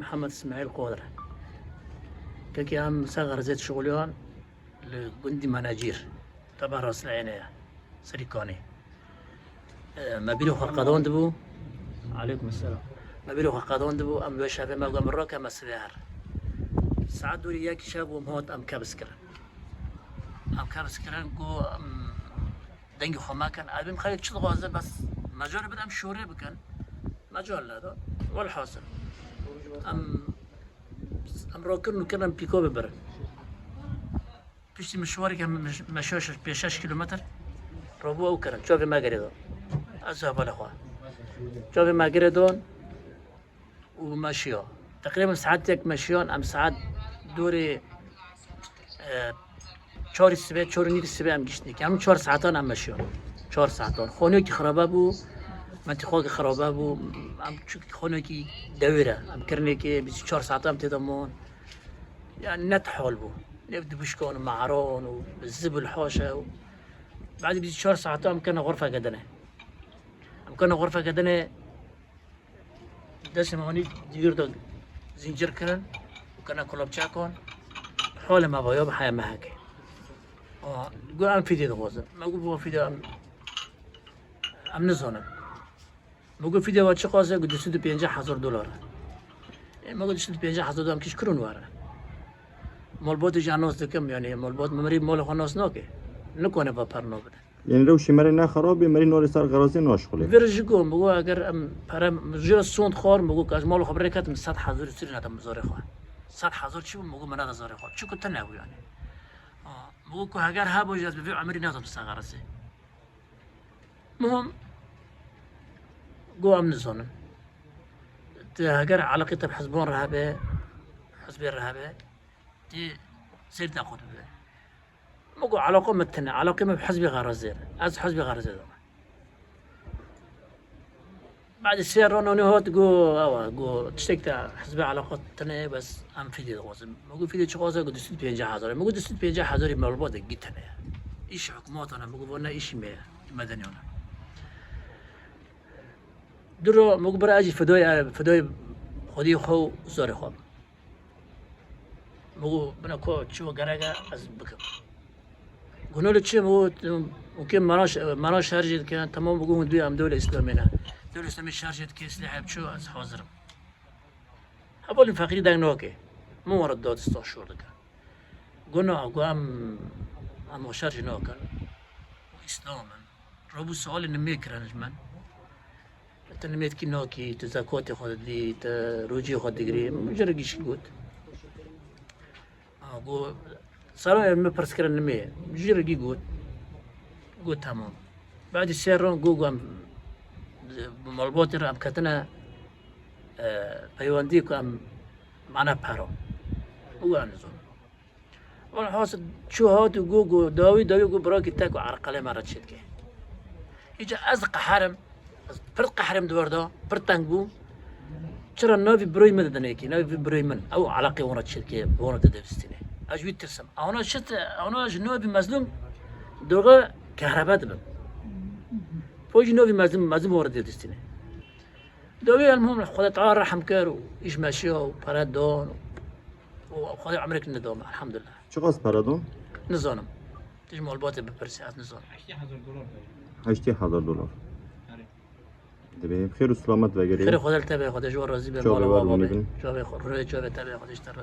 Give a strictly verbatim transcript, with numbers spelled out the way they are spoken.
Mihemed Îsmaîl Qodir. Kekê em ser xerzê dişixulîyan li gundî Menecîr. Teba Rasileyne ye. Serî Kanê. E, me bîrê xwe qedandibû. Aleykum selam. Me bîrê xwe qedandibû, em wê şevê me got, em rake me sibê her. Saet dorî yek şev û em hat em kebs kirin. Em kebs kirin, got, em dengê xwe mekin. Ev bim xelek çi dixwaze, bes mecal bide em şorê bikin. Mecal neda. Welhasil. Em, em rakirin û kirin em pîkabê birin. Piştî mişwareke me-, meşa şeş, pênc şeş kîlometr rabû ew kirin. Çavê me girê dan. Ez hevalê xwe. Çavê me girê dan û meşiya. Teqrîben saet yek meşiyan, em saet dorê, e, çarî sibê, çar û nîvî sibê em giştî. Em çar saetan em meşiyan. Çar saetan. Xonekî xirabe bû, mentîqakî xirabe bû. Em çûk xonekî dewêr e. Em kirinekê bîst û çar saetan em tê de man. Yani net hal bû. Nêv dibişkan û me'ran û zibul haşe û badî bîst û çar saeta em kene xurfeke dinê. Em kene xurfeke dinê, destê me anî dîgir de zincir kirin û kene kulapçekan. Halê me vaya bi heya mehekê. Aa, got em fîdye dixwazin. Me got, "Bo fîdye em, em nizanin." Me got, "Fîdye we çiqas e?" Got, "Du sed û pêncî hezar dolar." E, me got, "Du sed û pêncî hezar dolar em kîş kirin were." Malbatê jî nas dikim, yani malbat me mirî malê xwe nas nake. Nikane ve per nabide. Yani rewşê me rê ne xerab e, me rê nalê ser xerazê naşixulê. Vir ji got, me got, eger em pere, jira sond xwar, me got, ez malê xwe birêketim sed hezar sirî nedim zarê xwe. Sed hezar çi bû, me got, me neda zarê xwe. Çiku te nebû yani. Ha, me got ku heger hebû jî ez bi vî emirî nedim ser xerazê. Muhim, got em nizanin. Tu heger eleqê te bi hizban re hebe, hizbê re hebe, tu sêr te xwe dibe. Min got, eleqa me tune, eleqê me bi hizbê Xerazê re. Ez hizbê Xerazê de me. Badî sê ron onî hat, got, ewa, got, tiştek te hizbê eleqa tune, bes em fîdye dixwazin. Min got, fîdye çiqas e? Got, du sed û pêncî hezar. Min got, du sed û pêncî hezarî malbat e, gî tune ye. Îşê hikûmatan e, min got, vana îşî me ye, medeniyan e. Dû ro, min got, bira ez jî fidayê, fidayê xwediyê xwe û zarê xwe bim. Min got, bina ku çi we gerek e, ez bikim. Got, nolê çi ye? Min got, û kê mera ş-, mera şerjê dike, temam, min got, hûn duyê em dewle Îslamê ne. Dewle Îslamê şerjê dike, silahê bi çi, ez hazir im. Hevalên feqîrî deng nake. Min were dadistan şor dike. Got, na, got, em, em şerjê nakin. Îslam in. Rabû sualê nimê kirin ji min. Tu nimêtkî nakî, tu zekatê xwe didî, tu rojiyê xwe digirî. Min ji re gişt got. Ha, got, sera em min pirs kirin nimê. Ji re gî got. Got, temam. Badî sê ron got, got, em, bi malbatê re em ketine, e, peywendî ku em mane pero. Û em nizon. Welhasil çû hat û got, got, dawî, dawî got, birakî te ku erqelê me re çêdike. Îca ez qeherim, ez pir qeherim di wer de, pir teng bûm. Çira navî birayê min didinê kî, navî vî birayê min, ew eleqê wan re çêdike, wan re dide bistîne. Ez ji wî tirsim. Ewna şit, ewna ji navî mezlûm, doga kehrebe dibim. Po jî navî mezlûm, mezlûm wan re dide bistîne. Dawî elmuhim Xwedê Teala rehm kir û îş meşiya û pere dan û Xwedê emrek neda me, elhamdulillah. Çiqas pere dan? Nizanim. Tu ji malbatê bipirsî, ez nizanim. Heştê hezar dolar. Erê. Divê xêr û selamet vegerê. Xêrê Xwedê li te be, Xwedê ji we razî be, çavê mala we bavê. Çavê xwe, rê çavê te be, Xwedê ji te